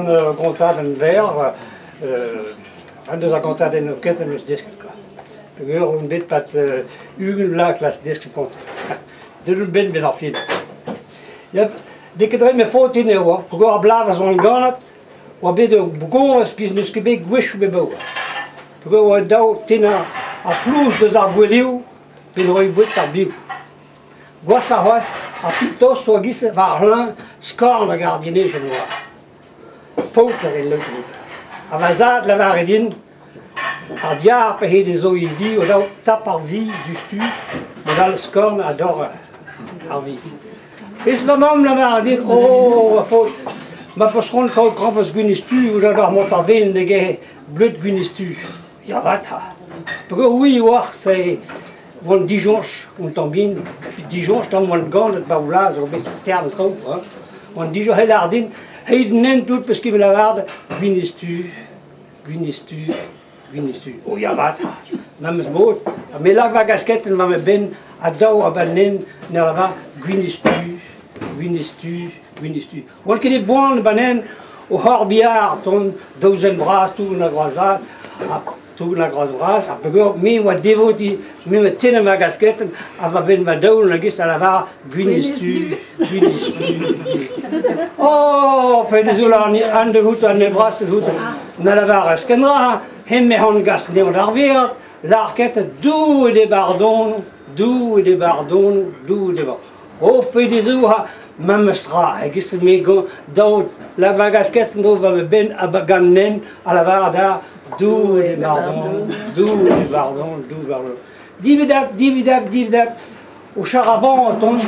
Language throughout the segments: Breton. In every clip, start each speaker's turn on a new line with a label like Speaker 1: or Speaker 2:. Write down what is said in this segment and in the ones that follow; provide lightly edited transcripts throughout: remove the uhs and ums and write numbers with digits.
Speaker 1: Ur gontadenn verr, un deus ar gontadennoù kentañ 'm eus desket kwa. Peogwir on bet 'pad 20 vloaz klask deskiñ kontañ. Deuet on bet 'benn ar fin. Ya, n'eo ket dre ma faot din eo hañ, peogwir ar bloavezh oan ganet oa bet ur goñvez giz n'eus ket bet gwechoù bet 'baoe. Peogwir oa dav tennañ ar plouz deus ar gweleoù 'benn roiñ boued d'ar bioù. Gwashoc'h c'hoazh, ar pil tost oa giz war-lerc'h skorn hag ar genejenn oa. Faot a rae leun. Ha va zad 'lavare din, ar diar pe dezho e vi o-daou tap ar vi diouzhtu mod-all skorn a dorr ar vi. Pezh ma mamm 'lavare din, oh va faotr, ma 'peus c'hoant kaout krampouezh gwinizh-tu ouzh mont ar vel ne get bleud gwinizh-tu. Ya 'vat ha. Peogwir oui oac'h se oan disoñj un tamm bihan, disoñj tamm oan ganet 'ba Wlaz oa bet stern traoù hein. Oan disoñj he lâr din, heit an hent tout peus ket bet lavaret gwinizh-tu, gwinizh-tu, gwinizh-tu. Oh ya 'vat ha. Memes mod, ha me lak va gasketenn war ma benn ha daou a-benn hent 'n ur lavar gwinizh-tu, gwinizh-tu, gwinizh-tu. Oan ket e boan 'ba 'n hent o c'horbiar tont daou zen bras tougen ar groaz vat ha tougen ar groaz vras ha peogwir me oa devotiñ me 'ma tennet ma gasketenn ha va benn ma daol hag a lavar gwinizh-tu gwinizh-tu Oh fenez an de vout an bras de vout na lavaras ken dra hemañ hon gas anezhañ d'ar vered lâr ket Doue d'e bardon Doue d'e bardon Doue d'e bardon O fedezou ha memes tra, e-giz me daou la va gasket en-dro war ma benn ha ganen a lavar da Doue d'e bardon, Doue d'e bardon, Doue d'e bardon. Dividap, dividap, dividap, o charabañ o tont,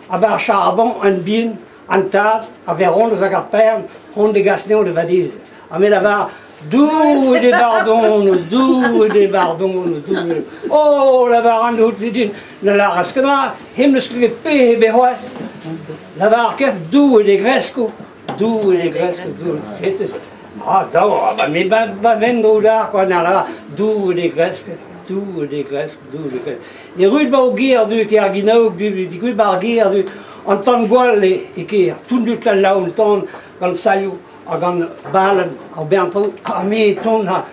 Speaker 1: ha ar charabañ an bihan, an tad, ar Veronez hag ar pern, hon degas anezho da vadeziñ. Ha me lavar Doue d'e bardono, Doue d'e bardono, Doue. Oh, lavar an out din, ne lâras ket dra, hep n'eus ket peh ebet c'hoazh. Lavar ket Doue d'e gresko, Doue d'e gresko, Doue. Setu. Ah, daou, ah, ba me ba, ba ven dro d'ar, quoi, na lavar Doue d'e gresk, Doue d'e gresk, Doue d'e gresk. Erruet ba o gêr du, kêr Ginaoug du, digouezet ba ar gêr du, an tan gwall e, e kêr, tout dud al laon tan gant sailhoù. Hag an balenn, ar bern traoù, ha me e tont ha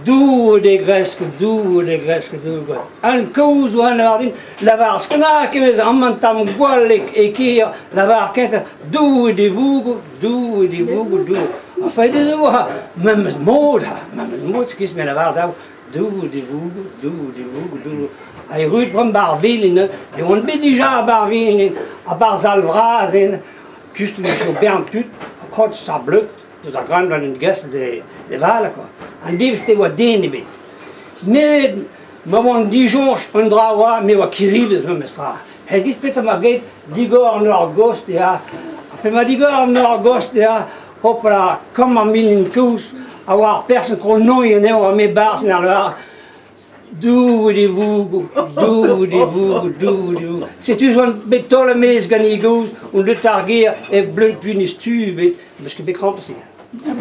Speaker 1: Doue d'e gresk, Doue d'e gresk, Doue d'e Un kaoz oa lavar din, lavar skenak e vez amañ tamm gwall e kêr, lavar kentañ Doue d'e vougo, Doue d'e vougo, Doue. Ha fait ez oa memes mod, ha memes mod, skiz me lavar daou, Doue d'e vougo, Doue d'e vougo, Doue. Ha erruet bremañ 'ba ar vilin, e oan bet dija 'ba ar vilin, ha 'ba ar sal vras en, Kustum zo bern tud o kaout ar bleud deus ar grann gant un gest d'e val quoi. An devezh-se oa den ebet. Met ma oan disoñj un dra oa, me oa kirivez memestra. E-giz petra 'ma get digor an nor gost ya. Ha pe ma digor an nor gost ya, hopla, kamm ar milin kozh a oa ar person kronoiñ anezho ha me 'barzh en ar Doue d'e vougoù, Doue d'e vougoù, Doue d'e vougoù. Setu zo bet taol e-maez gant e gozh, on deut d'ar gêr hep bleud gwinizh tu ebet, 'meus ket bet krampouezh.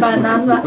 Speaker 2: Banana.